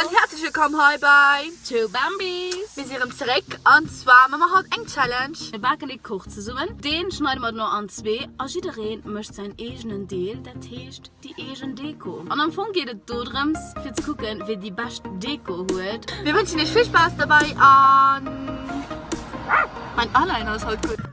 An häerzlech wëllkomm hei bei Two Bambis! Mir si rëm zeréck an zwar man mer haut eng Challenge. Mir baken ee Kuch zesummen, deen schneide mer dono an zwee a jiddereen mécht säin eegenen Deel, dat heescht déi eegen Deko. An am Fong geet et dodrëms fir ze kucken wee déi bescht Deko huet. Mir wënschen iech vill Spaass derbei an mein Eyeliner ass haut gutt.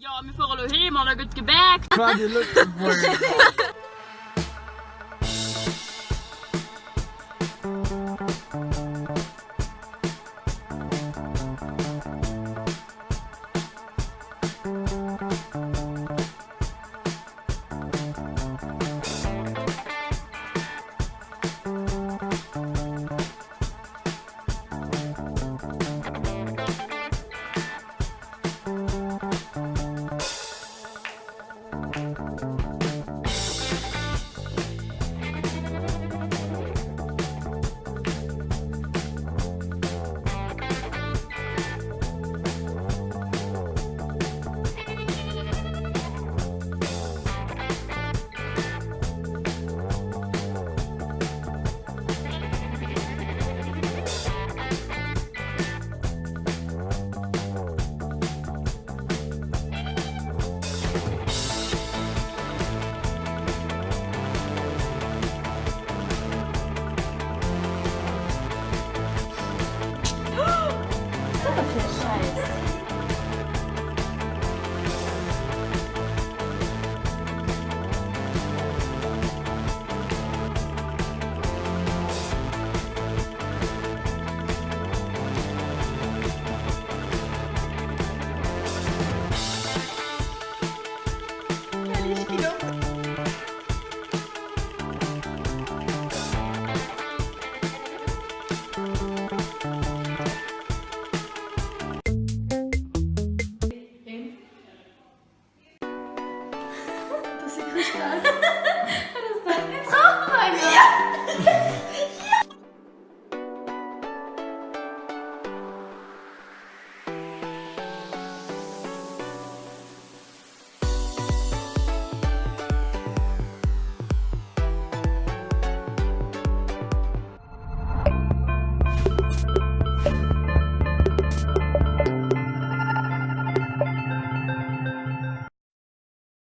Jo, mir fuere lo heem an da gëtt gebäckt. Radio Lëtzebuerg.